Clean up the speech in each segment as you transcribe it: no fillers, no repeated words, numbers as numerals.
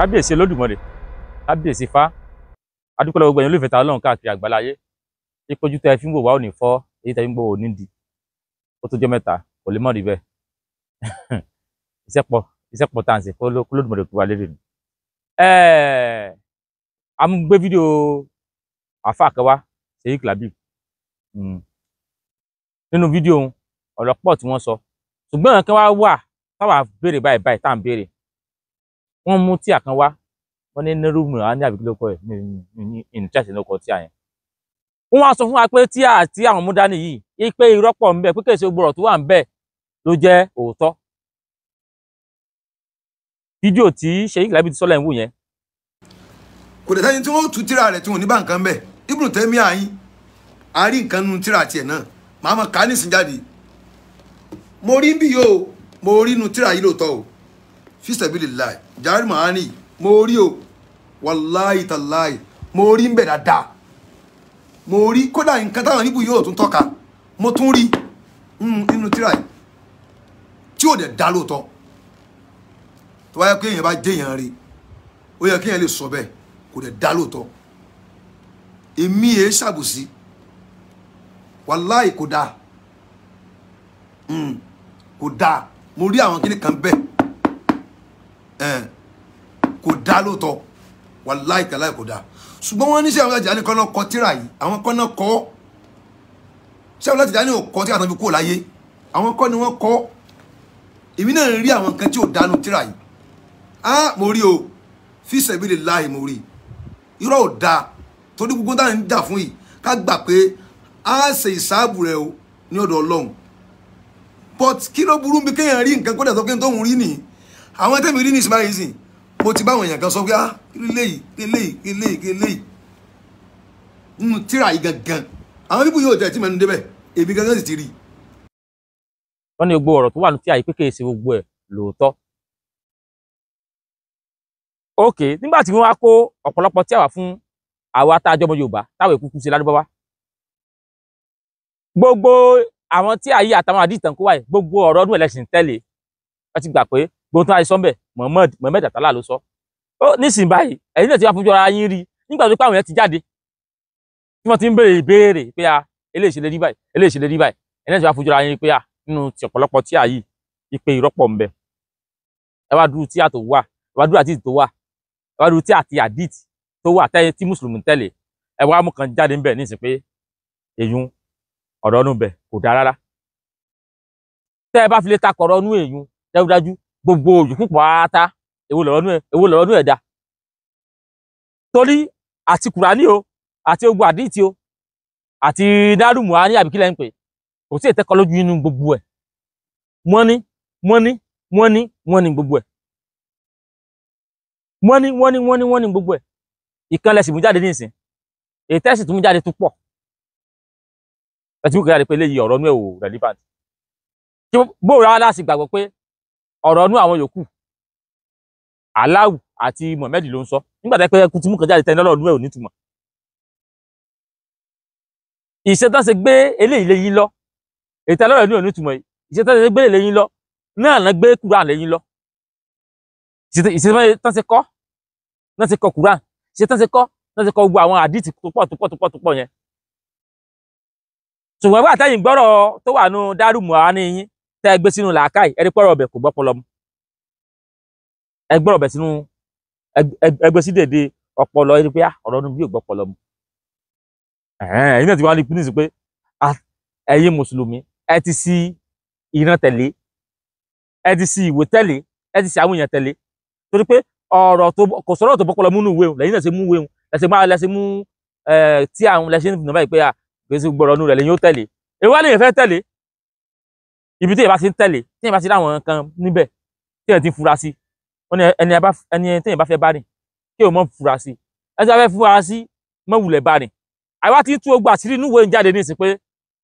Kábíyèsí Olódùmarè, kábíyèsí Ifá, adúpẹ́ lọ́wọ́ gbogbo ẹ̀yin olólùfẹ́ ta Ọlọ́run káàkiri àgbáláyé. Ìpéjú tẹ́ ẹ fi ń wò wá ò ní fọ́, èyí tẹ́ fi ń gbọ́ ò ní di. Ó tó jọ́ mẹ́ta, kò lè mọ̀ rí bẹ́ẹ̀. Iṣẹ́ pọ̀ tá à ń ṣe, kó Olódùmarè kó wa lérè ni. A mú gbé fídíò àáfàá kan wá, Sheikh Labib. Nínú fídíò òun, ọ̀rọ̀ pọ̀ tí wọ́n sọ. Ṣùgbọ́n nǹkan wá wà táwa béèrè báyìí báyìí tá à ń béèrè. Wọ́n mú tíà kan wá, wọ́n ní Nérúmù á ní àbíkí ló kọ ẹ̀ ní ìnìtẹ́sí ló kọ tíà yẹn. Wọ́n wá sọ fún wa pé tíà tí àwọn mú dání yìí, pé irọ́ pọ̀ ńbẹ̀, pé kèsì gbogbo ọ̀rọ̀ tó wà ńbẹ̀ ló jẹ́ òótọ́. Fídíò tí Sheikh Labib ti sọ lẹ́yìn wò yẹn. Kò dẹ̀ sẹ́ni tí wọ́n tú tíra rẹ̀ tí wọ́n ní bá nǹkan bẹ̀. Ibn Taymiyyah yín, a rí nǹkan nínú tíra tiẹ̀ náà, màá mọ̀ ká nísìn jáde. Mo rí bí yóò, mo rí inú tíra yìí lóòótọ́ o. Fi sabilillah, Jawahir Ma'ani, mo rí o, wàláhì tàláhì, mo rí ń bẹ̀ dáadáa. Mo rí kódà nǹkan táwọn níbù yóò tún tọ́ka, mo tún rí nínú tíra yìí tí ò dẹ̀ dá lóòótọ́. Tó bá yẹ kí èèyàn bá jẹ́ èèyàn rí, ó yẹ kí èèyàn lè sọ bẹ́ẹ̀, kò dẹ̀ dá lóòótọ́. Èmi èé ṣàbòsí, wàláhì kò dáa, kò dáa. Mo rí àwọn kíní kan bẹ́ẹ̀, kò dáa lóòótọ́, wàláhì kàláhì kò dáa. Ṣùgbọ́n wọ́n ní ṣé àwọn Tìjàní kan náà kọ tírà yìí, àwọn kan náà kọ. Ṣé àwọn Tìjàní ò kọ tírà tán fi kúrò láyé? Àwọn kọ́ ni wọ́n kọ. Èmi náà rí àwọn nǹkan tí ò dánú tírà yìí. Á mo rí o, fi sabilillahi mo rí. Irọ́ ò dáa, torí gbogbo táwọn ń jà fún yìí, ká gbà pé á ṣe ìsáàbù rẹ o ní ọ̀dọ̀ Ọlọ́run. But kí ló burú bí kéèyàn rí nǹkan kó dẹ̀ sọ pé tóun rí nìyí? Àwọn tẹ́mi rí ní ìsìnbáyìí sìn, mo ti báwọn èèyàn kan sọ pé ah, kí léyìí, kí léyìí, kí léyìí, kí léyìí nínú tírà yìí gangan. Àwọn bíbù yóò tẹ̀ tí mẹ́nu débẹ̀, èmi gangan sì ti rí. Wọ́n ní gbogbo ọ̀rọ̀ tó wà ní tíà yìí pé kèé ṣe gbogbo ẹ̀ lóòótọ́. Ok, nígbà tí wọ́n wá kó ọ̀pọ̀lọpọ̀ tíà wá fún àwa tá a jọmọ Yorùbá táwọn èkúkú ṣe lárúbáwá. Gbogbo àwọn tíà yìí àtàwọn àdìtàn kó wáyé, gbogbo ọ̀rọ̀ ọdún ẹlẹ́sìn tẹ́lẹ̀. Wọ́n ti gbà pé gbogbo tó wáyé sọ́ńbẹ̀, Muhammad Atala ló sọ. Ó nísìnyí báyìí, ẹ̀yin náà ti wá fojú ara yín rí nígbà tó pé àwọn yẹn ti jáde. Tí wọ́n ti ń béèrè ìbéèrè pé a eléyìí ṣe lè rí báyìí, eléyìí ṣe lè rí báyìí. Ẹ̀yin náà ti wá fojú ara yín rí pé a nínú ti ọ̀pọ̀lọpọ̀ tíà yìí, ìpè ìrọ́pọ̀ ń bẹ. Ẹ wá dúró tíà tó wà, ẹ wá dúró àdìtì tó wà, ẹ wá dúró tíà àti àdìtì tó wà tẹ́yẹ tí Mùsùlùmí tẹ̀lé. Ẹ wá mú kan jáde ń bẹ̀ nísìn pé èyún ọ̀rọ̀ ọ̀nù bẹ̀ kò dáa rárá. Tẹ́ ẹ bá fi lè takọ̀ ọ̀rọ̀ ọ̀nù èyún, dájúdájú gbogbo òyìnkù pátá, èwo lọ̀rọ̀ ọ̀nù ẹ̀, èwo lọ̀rọ̀ ọ̀nù ẹ̀ dá. Torí àti Kùránì o, àti ogun àdìtì o, àti Dárùmù á ní àbí kílẹ̀ ń pè, kò sí ìtẹ́kọ̀ lójú inú gbogbo ẹ̀. Wọ́n ní, wọ́n ní, wọ́n ní, wọ́n ní gbogbo ẹ̀. Wọ́n ní, wọ́n ní, wọ́n ní, wọ́n ní gbogbo ẹ̀. Ìkan lẹ sì mú jáde nísìn. Èyí tẹ́sì tún mú jáde tún pọ̀. Ẹ ti mú jáde pé eléyìí ọ̀rọ̀ inú ẹ̀ ò relevant. Kí bóòrò á láti gbàgbọ́ pé ọ̀rọ̀ inú àwọn yòókù, Aláwù àti Muhammad ló ń sọ. Nígbà tẹ́ pé ẹkú ti mú kan jáde tẹ́ni lọ́rọ̀ inú ẹ̀ ò nítumọ̀. Ìṣe tán ṣe gbé eléyìí lé yín lọ. Èyí tẹ́ lọ́rọ̀ inú ẹ̀ ò nítumọ̀ yìí. Ìṣe tán ṣe gbé eléyìí lé yín lọ. Náà ná gbé Kùránì lé yín lọ. Ìṣe tán ṣe kọ́, náà ṣe kọ Kùránì. Ìṣe tán ṣe kọ́, náà ṣe kọ gbogbo àwọn àdìtì tó pọ̀ tó pọ̀ tó pọ̀ tó pọ̀ yẹn. Ṣùgbọ́n bá àtẹ̀yìn gbọ́rọ̀ tó wà nù Dárùmù á ní yín tẹ́ ẹ gbé sínú làákàyè, ẹ rí pọ́rọ̀ ọbẹ̀ kò gbọ́pọlọ mu. Ẹ gbọ́rọ̀ ọbẹ̀ sínú, ẹ gbé sí dèdè ọpọlọ, ẹ rí pé ọ̀rọ̀ ọdún bí ò gbọ́pọlọ mu. Ẹ̀yin náà ti wá ní pínísì pé ẹ̀yin Mùsùlùmí, ẹ ti ṣì ìran tẹ̀lé, ẹ ti ṣì ìwé tẹ̀lé, ẹ ti ṣì àwọn èèyàn tẹ̀lé. Torí pé ọ̀rọ̀ tó kò sọ̀rọ̀ tó bọ́pọlọ mú nínú ìwé òun, lẹ́yìn náà ṣe mú ìwé òun, lẹ́sẹ̀ máa lẹ́sẹ̀ mú tí àwọn lẹ́sẹ̀ ń nà báyìí pé à kò sí gbọ́rọ̀ nù rẹ̀ lẹ́yìn ó tẹ̀lé. Èwo wá lèèyàn fẹ́ tẹ̀lé? Ibi tí èèyàn bá ti ń tẹ̀lé, tí èèyàn bá ti rí àwọn nǹkan níbẹ̀, tí èèyàn ti ń fura sí, wọ́n ní ẹni tí èèyàn bá fẹ́ bá rìn, kí èèyàn má fura sí. Ẹni tí a fẹ́ fura sí, má wulẹ̀ bá rìn. Àwa ti ń tú ogbà àṣírí inú ìwé ń jáde nísìn pé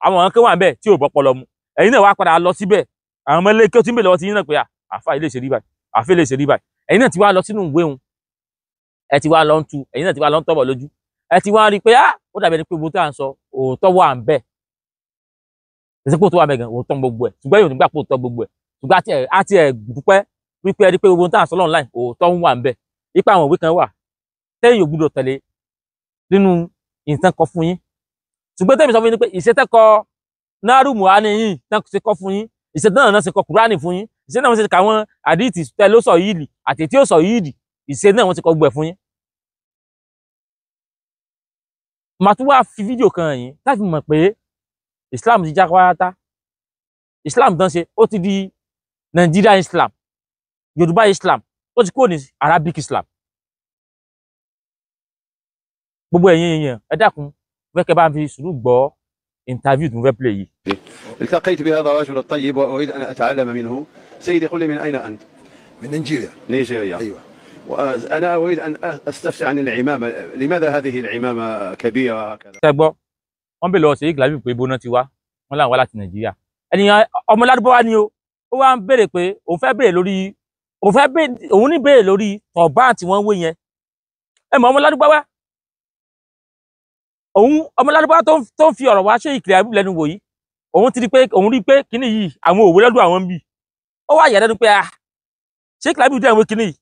àwọn nǹkan wà níbẹ̀ tí ò bọ́pọlọ mu. Ẹ̀yin náà wá padà lọ síbẹ̀. Àwọn ọmọ ilé kí ó ti ń bèèrè lọ́wọ́ ti yín náà pé àfáà ilé ìṣèrí báyìí, àfáà ilé ìṣèrí báyìí. Ẹ̀yin náà ti wá lọ sínú ìwé òun. Ẹ ti wá lọ ń tu, ẹ̀yin náà ti wá lọ ń tọ́bọ̀ lójú. Ẹ ti wá rí i pé ó dàbí ẹni pé gbogbo tá à ń sọ òótọ́ wà ń bẹ̀. Èsì pé òótọ́ wà ń bẹ̀ gan, òótọ́ gbogbo ẹ̀. Ṣùgbọ́n yóò nígbà pé òótọ́ gbogbo ẹ̀. Ṣùgbọ́n a ti ẹ̀ dúpẹ́ wípé ẹ rí pé gbogbo tá à ń sọ online òótọ́ ń wà ń bẹ̀. Ipa àwọn òwe kan wà tẹ́yìn ò gbúdọ̀ tẹ̀lé nínú ìtàn kọ fún yín. Ṣùgbọ́n tẹ́mi sọ fún yín ni pé ìṣẹ́tẹ́kọ náírùmù á ní yín tán ṣe kọ́ fún yín, ìṣe náà ṣe kọ Kùránì fún yín, ìṣe náà wọ́n ṣe kà wọ́n àdìtì tẹ ló sọ yìí lì àti tí ó sọ yìí lì, ìṣe náà wọ́n ti kọ gbẹ̀ fún yín. Màá tún wá fi fídíò kan yín láti mọ̀ pé Islam ti já pátá. Islam tán ṣe ó ti di Nigeria Islam, Yorùbá Islam, ó ti kúrò ní Arabic Islam. Gbogbo ẹ̀yin èèyàn ẹ dákun, fẹ́ kẹ́ bá ń fi sùúrù gbọ́ interview tí mo fẹ́ play yìí. التقيت بهذا الرجل الطيب وأريد أن أتعلم منه. سيدي قل لي من أين أنت؟ من نيجيريا. نيجيريا. أيوة. وأنا أريد أن أستفسر عن العمامة، لماذا هذه العمامة كبيرة هكذا؟ Ṣé gbọ́, wọ́n bèèrè lọ́wọ́ Sheikh Labeeb pé ibo náà ti wá, wọ́n láwọn wá láti Nàìjíríà. Ẹnìyàn ọmọ Lárúbáwá ni o, ó wá ń béèrè pé òun fẹ́ béèrè lórí, òun fẹ́ béèrè, òun ní béèrè lórí tọ̀bá tí wọ́n wé yẹn. Ẹ mọ̀ ọmọ Lárúbáwá, òun ọmọ Lárúbáwá tó ń fi ọ̀rọ̀ wá Sheikh Labeeb lẹ́nu wò yìí, òun ti rí pé òun rí pé kíní yìí àwọn òwe lọ́dọ̀ àwọn ń bì. Ó wá yà lẹ́nu pé ah, Sheikh Labeeb dẹ̀ ń wé kíní yìí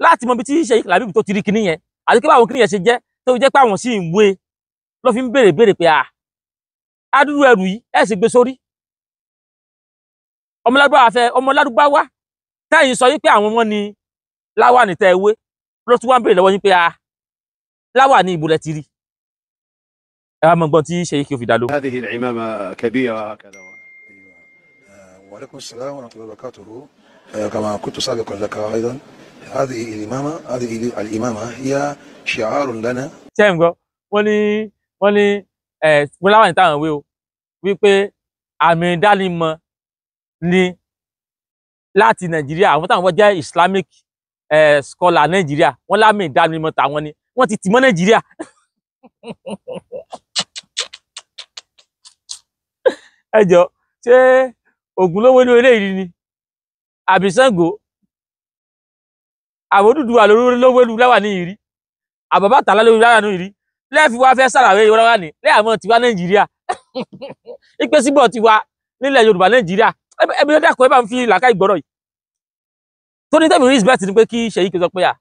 láti mọ ibi tí Sheikh Labeeb tó ti rí kíní yẹn àti pé báwọn kíní yẹn ṣe jẹ́ tó fi jẹ́ pé àwọn sì ń wé ló fi ń béèrè béèrè pé ah, adúrú ẹrù yìí ẹ̀ sì gbé sórí. Ọmọ Lárúbáwá fẹ́, ọmọ Lárúbáwá táyìn sọ yìí pé àwọn wọn ni láwàní tẹ́ ẹ wé ló tún wá ń béèrè lọ́wọ́ yín pé ah, láwàní ìbò lẹ ti rí. Ẹ wá mọ gbọ́n tí Sheikh fi dá lóhùn. هذه العمامة كبيرة هكذا. أيوة. وعليكم السلام ورحمة الله وبركاته. كما كنت سابقا لك أيضا، هذه الإمامة، هذه الإمامة هي شعار لنا. Ṣé ń gbọ́, wọ́n ní wọ́n ní ẹ̀ wọ́n láwàní táwọn wé o wípé àmì ìdánimọ̀ ni láti Nàìjíríà, àwọn táwọn wọ́n jẹ́ Islamic scholar Nàìjíríà, wọ́n lámì ìdánimọ̀ tàwọn ni wọ́n ti tì mọ́ Nàìjíríà. Ẹ jọ, ṣé Ògún ló wé ní eléyìí ni àbí Ṣàngó? Àwọn Odùduwà ló wé lu láwàní yìí rí, àbàbà tàlá lórí láwàní yìí rí, lẹ́ẹ̀fi wá fẹ́ sàràwé láwàní lẹ́ẹ̀mọ́ tiwa Nàìjíríà, ìpè síbọ̀ tiwa nílẹ̀ Yorùbá Nàìjíríà. Ẹbí lọ́dà kọ́ ẹ bá ń fi làákà ìgbọ́rọ̀ yìí. Tó ní tẹ̀mí respect ni pé kí Sheikh sọ pé à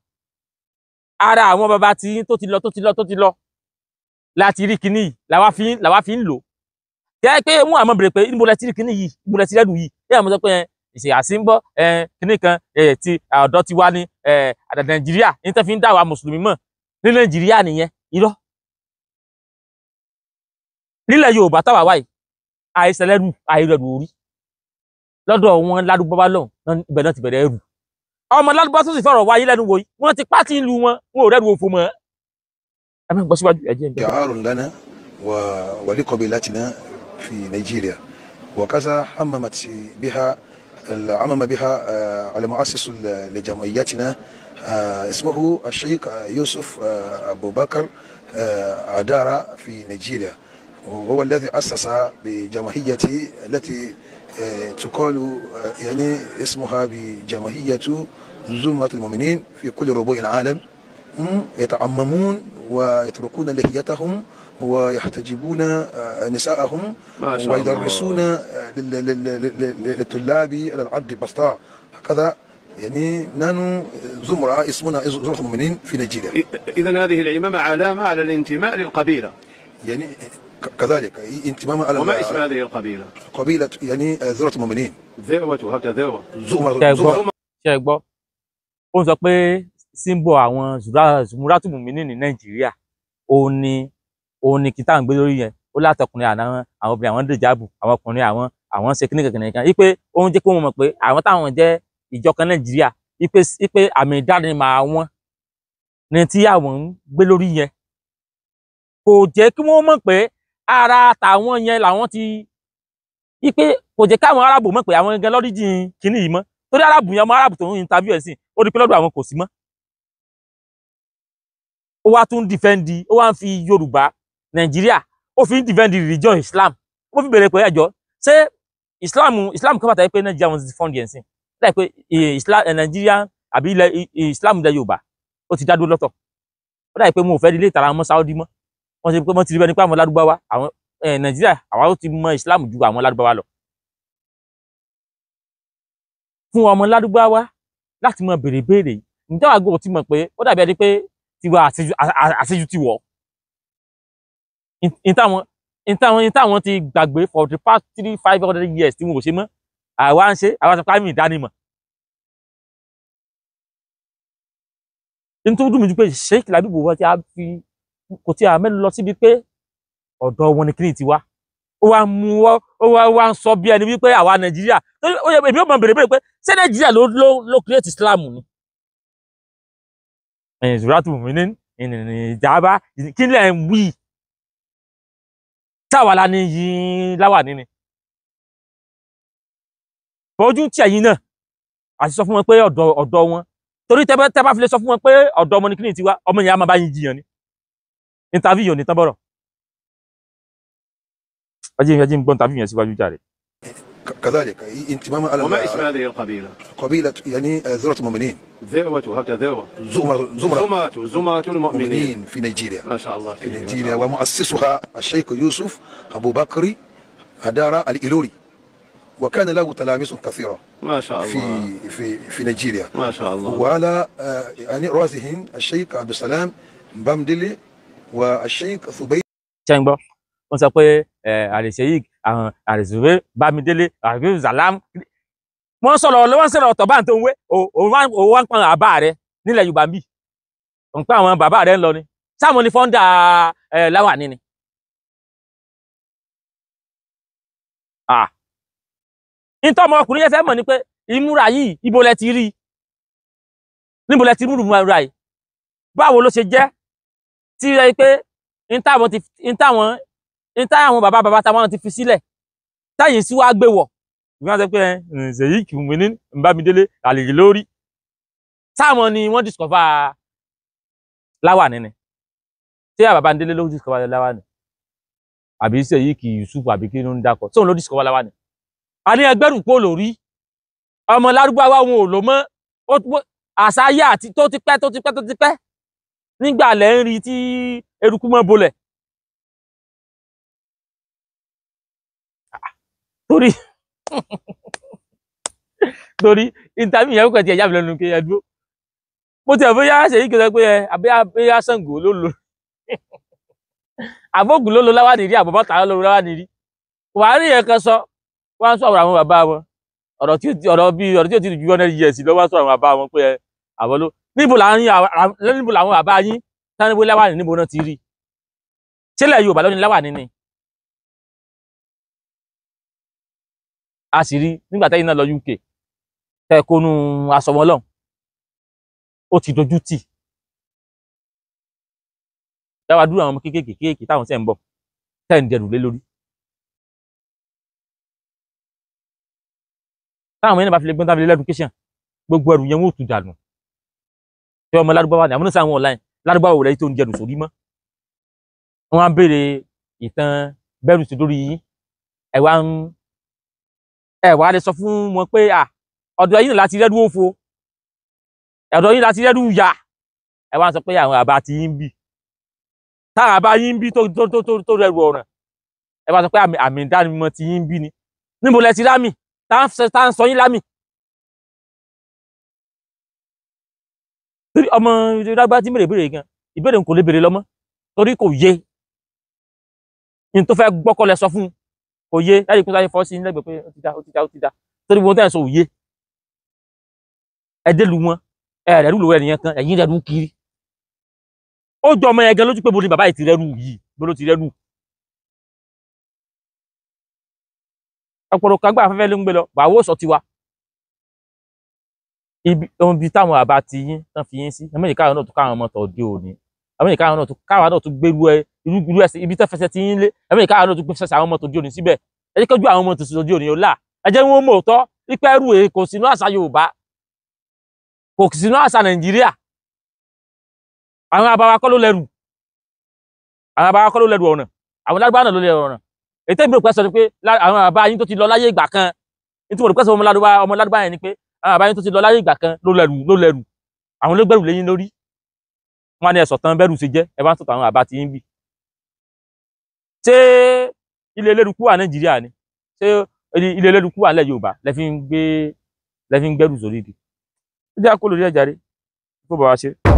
ara àwọn bàbá tí tó ti lọ tó ti lọ tó ti lọ láti rí kinní yìí làwa fi ń lò. Jẹ́ pé mú àmọ́ bèrè pé níbo lẹ ti rí kinní yìí, níbo lẹ ti rẹ́dù yìí, ẹ àmọ́ sọ pé ìṣe àsínbọ̀ kinní kan ti ọ̀dọ́ ti wá ní àdà Nàìjíríà ní tẹ́ fi ń dá wa mùsùlùmí mọ̀ ní Nàìjíríà nìyẹn. Irọ́. Nílẹ̀ Yorùbá táwa wáyìí àìsẹ̀lẹ́rù àìrẹ̀rù orí lọ́dọ̀ wọn Lárúbáwá lọ́hùn ibẹ̀ náà ti bẹ̀rẹ̀ ẹrù. Ọmọ Lárúbáwá tó sì fọ̀rọ̀ wáyé lẹ́nu wò yìí, wọ́n ti pátì ìlú wọn, wọn ò rẹ́rù òfò mọ́. Ẹ máa ń gbọ́ síwájú ẹ jẹ́ ń gbọ́. شعار لنا ولقبيلتنا في نيجيريا، وكذا عممت بها عمم بها على مؤسس لجمعيتنا اسمه الشيخ يوسف أبو بكر عدارة في نيجيريا، وهو الذي أسس بجمعية التي تقال يعني اسمها بجمعية زمرة المؤمنين في كل ربوع العالم، يتعممون ويتركون لحيتهم ويحتجبون نساءهم ما شاء الله. ويدرسون للطلاب على العبد بسطاء هكذا. يعني نحن زمرة اسمنا زمرة المؤمنين في نيجيريا. إذا هذه العمامة علامة على الانتماء للقبيلة. يعني كذلك انتماء على وما اسم هذه القبيلة؟ قبيلة يعني زمرة المؤمنين. ذروة هكذا ذروة. زمرة. Ṣé gbọ́? زمرة. Ṣé gbọ́, ó ń sọ pé símbọ̀ àwọn Zumuratu Muminin ní Nàìjíríà òun ni òun ni kí táwọn gbé lórí yẹn, ó látọkùnrin àná àwọn obìnrin àwọn dèjàbù àwọn ọkùnrin àwọn àwọn ṣe kíní kankan nìkan wípé ó ń jẹ́ kó wọn mọ̀ pé àwọn táwọn jẹ́ ìjọ kan Nàìjíríà wípé àmì ìdánimọ̀ àwọn ni tí àwọn ń gbé lórí yẹn, kò jẹ́ kí wọ́n mọ̀ pé ara tàwọn yẹn làwọn ti wípé kò jẹ́ káwọn arábù mọ̀ pé àwọn gan lọ́ríjìn kíní yìí mọ́, torí arábù yẹn ọmọ arábù tó ń interview ẹ̀ sìn ó rí pé lọ́dọ̀ àwọn kò sí mọ́. Ó wá tún dìfẹ́ǹdì, ó wá ń fi Yorùbá Nàìjíríà ó fi ń dìfẹ́ǹdì religion Islam. Ó fi bèrè pé ẹjọ́ ṣé Islam Islam kan pàtàkì pé Nàìjíríà wọn ti fọ́ǹdì ẹ̀ sìn láì pé Islam Nàìjíríà àbí ilẹ̀ Islam ilẹ̀ Yorùbá ó ti dá dúró lọ́tọ̀. Ó dàbí pé mo ò fẹ́ ilé ìtara mọ́ Saudi mọ́, wọ́n ti pé wọ́n ti rí bẹ́ẹ̀ nípa àwọn Lárúbáwá àwọn Nàìjíríà àwa ó ti mọ Islam ju àwọn Lárúbáwá lọ. Fún ọmọ Lárúbáwá láti mọ béèrè béèrè Ǹjẹ́ wàá gbọ́ ti mọ̀ pé ó dàbí ẹni pé tiwa àṣejù ti wọ̀. Ìtàwọn ti gbàgbé for the past 300-500 years tí wọn ò ṣe mọ́, àwa ń ṣe, àwa sọ pé àmì ìdánimọ̀. Ní tó dùn mí ju pé Sheikh Labeeb wọ́n ti á fi kò tí a mẹ́nu lọ síbi pé ọ̀dọ̀ wọn ni kíni ti wá. Ó wá mú ó wá ń sọ bí ẹni wípé àwa Nàìjíríà, èmi ò mọ̀ bèrè bèrè pé ṣé Nàìjíríà ló create Islam ni? Ìṣúra tó mú ní ìjàmbá kí lẹ̀ ń wí? Táwa la ní yín láwà níní. Bọ́jú tí ẹ̀yin náà àti sọ fún wọn pé ọ̀dọ̀ wọn, torí tẹ́ bá fi lè sọ fún wọn pé ọ̀dọ̀ ọmọ ní kíni ti wá, ọmọ yẹn á máa bá yín jiyàn ni. Interview yóò ní tán bọ̀rọ̀. أجي نبون تعرفين يا سيدي جاري. كذلك انتماما على وما اسم هذه القبيلة؟ قبيلة يعني ذروة المؤمنين. ذروة هكذا ذروة. زمرة المؤمنين في نيجيريا. ما شاء الله في نيجيريا، ومؤسسها الشيخ يوسف أبو بكر هدارة الإيلوري، وكان له تلاميذ كثيرة ما شاء الله في في في نيجيريا ما شاء الله، وعلى يعني رأسهم الشيخ عبد السلام بامدلي والشيخ ثبيت. Wọ́n sọ pé àlèṣeyík àwọn àlèṣèwé Bámidélé àlèṣèlám wọ́n sọ̀rọ̀ ọ̀tọ̀ bá ń tó ń wé òun wá ń pọn àbá rẹ nílẹ̀ Yorùbá ń bì ń pa àwọn bàbá rẹ ń lọ ni sáwọn ní fọ́ńdà láwàní ni. Nítorí ọmọkùnrin yẹn fẹ́ mọ̀ ni pé ìmúra yìí ibo lẹ ti rí, níbo lẹ ti múrù múra yìí, báwo ló ṣe jẹ́ tí rẹ pé ní táwọn bàbá bàbá táwọn ti fi sílẹ̀ táyìn sí wàá gbé wọ̀. Ìgbà sọ pé ṣèyí kìí ní Bámidélé àlèyé lórí táwọn ni wọ́n discover láwàní ni. Ṣé Bàbándélé ló discover láwàní àbí ṣèyí kì Yusuf àbí kí ló ń dákọ̀ tóun ló discover láwàní? A ní ẹgbẹ́rù pò lórí ọmọ lárúbáwá wọn ò lò mọ́ àṣà ayé àti tó ti pẹ́ tó ti pẹ́ tó ti pẹ́ nígbà lẹ́ ń rí tí eruku mọ́ bolẹ̀. Torí interview yẹn kò tiẹ̀ yà mí lẹ́nu pé ẹ dúró, mo tiẹ̀ bóyá ṣèyí kí n sọ pé ẹ àbíyá Ṣàngó ló lò àbógun ló lo láwàní rí, àbọ̀bọ̀tà ló lo láwàní rí, wàá rí yẹn kan sọ wọ́n á sọ ọ̀rọ̀ àwọn bàbá wọn, ọ̀rọ̀ tí ó ti ju 100 years lọ, wọ́n á sọ àwọn bàbá wọn pé ẹ àwọn ló níbo làwọn bàbá yín táníbo láwàní níbo náà ti rí? Sílẹ̀ Yorùbá ló ní láwàní ni. A sì rí nígbà tẹ́yìn náà lọ UK tẹ́ kónú aṣọ wọn lọ́hùn, ó ti dojú tì. Dáwà dúró àwọn ọmọ kéékèèké kéékèèké táwọn sẹ́ ń bọ̀ tẹ́ ń dẹrù lé lórí. Táwọn yẹn bá fi lè gbọ́n táwọn lè lẹ́dùkéṣàn gbogbo ẹrù yẹn wọ́n ò tún dànù. Ṣé ọmọ lárúbáwá ni àwọn oníṣẹ́ àwọn online lárúbáwá wò lẹ́yìn tó ń dẹrù sórí mọ́. Wọ́n á béèrè ìtàn bẹ́rù sí lórí yín, ẹ wá lè sọ fún wọn pé ọ̀dọ̀ yín láti rẹ́rú òfo, ọ̀dọ̀ yín láti rẹ́rú ìyà. Ẹ wá sọ pé àwọn àbá ti yín bì, táwọn àbá yín bí tó rẹ́rú ọ̀ràn, ẹ wá sọ pé àmì ìdánimọ̀ ti yín bí ni. Níbo lẹ ti rámì tá ń sọ yín lámì? Torí ọmọ ìdágbà tí mèrè béèrè gan ìbéèrè kò lè béèrè lọ́mọ torí kò yé ní tó fẹ́ gbọ́kọ́ lẹ sọ fún un kò yé láti kó sáyé fọ́ sí lẹ́gbẹ̀ẹ́ pé ó ti dá ó ti dá ó ti dá torí wọn tẹ́ ẹ̀ sọ òye ẹ délu wọn ẹ rẹ̀ rúlò ẹnìyẹn kan ẹ̀yìn rẹ̀ rú kiri. Ó jọ ọmọ yẹn gan lójú pé bo ni bàbá yìí ti rẹ́rù yìí, bó ló ti rẹ́rù. Ọ̀pọ̀lọpọ̀ kan gbà afẹ́fẹ́ ló ń gbé lọ bàwọ́ sọ tiwa. Ibi táwọn àbá ti yín tán fi yín sí ẹmẹ́yìn káwọn náà tún káwọn ọmọ tọ̀ dé òní, ẹmẹ́yìn káwọn náà tún káwọn náà tún gbérú ẹ irú ẹsẹ̀ ibi tẹ́ fẹsẹ̀ ti yín lé, ẹmẹ́yìn káwọn náà tún gbé fẹsẹ̀ àwọn ọmọ tọ̀ dé òní síbẹ̀. Ẹ jẹ́ kójú àwọn ọmọ tọ̀ dé òní ó là, ẹ jẹ́ wọn mọ̀ tọ́ ipa ẹrù èyí kò sínú àṣà Yorùbá, kò sínú àṣà Nàìjíríà. Àwọn àbáwá kọ́ ló lẹ́rù, àwọn àbáwá kọ́ ló lẹ́rù ọ̀nà, àwọn lárúbáwá náà ló lẹ́rù ọ̀nà. Ètò ìbúrò pẹ́ sọ ni pé àwọn àbá yín tó ti lọ láyé ìgbà kan, nítorí mo rò pẹ́ sọ ọmọ lárúbáwá yẹn ni pé àwọn àbá yín tó ti lọ láyé ìgbà kan ló lẹ́rù, àwọn ló gbẹ́rù léyìn lórí. Wọ́n á ní ẹ̀sọ̀ tán bẹ́rù ṣe jẹ́, ẹ bá ń sọ̀tọ̀ àwọn àbá ti yín bì. Ṣé ilé eléruku wà Nàìjíríà ni? Ṣé ilé eléruku wà nílẹ̀ Yorùbá lẹ fi ń gbẹ́rù sórí ìdí? Ó jẹ́ àkólórí ẹ̀járe. Kó bá wa ṣe.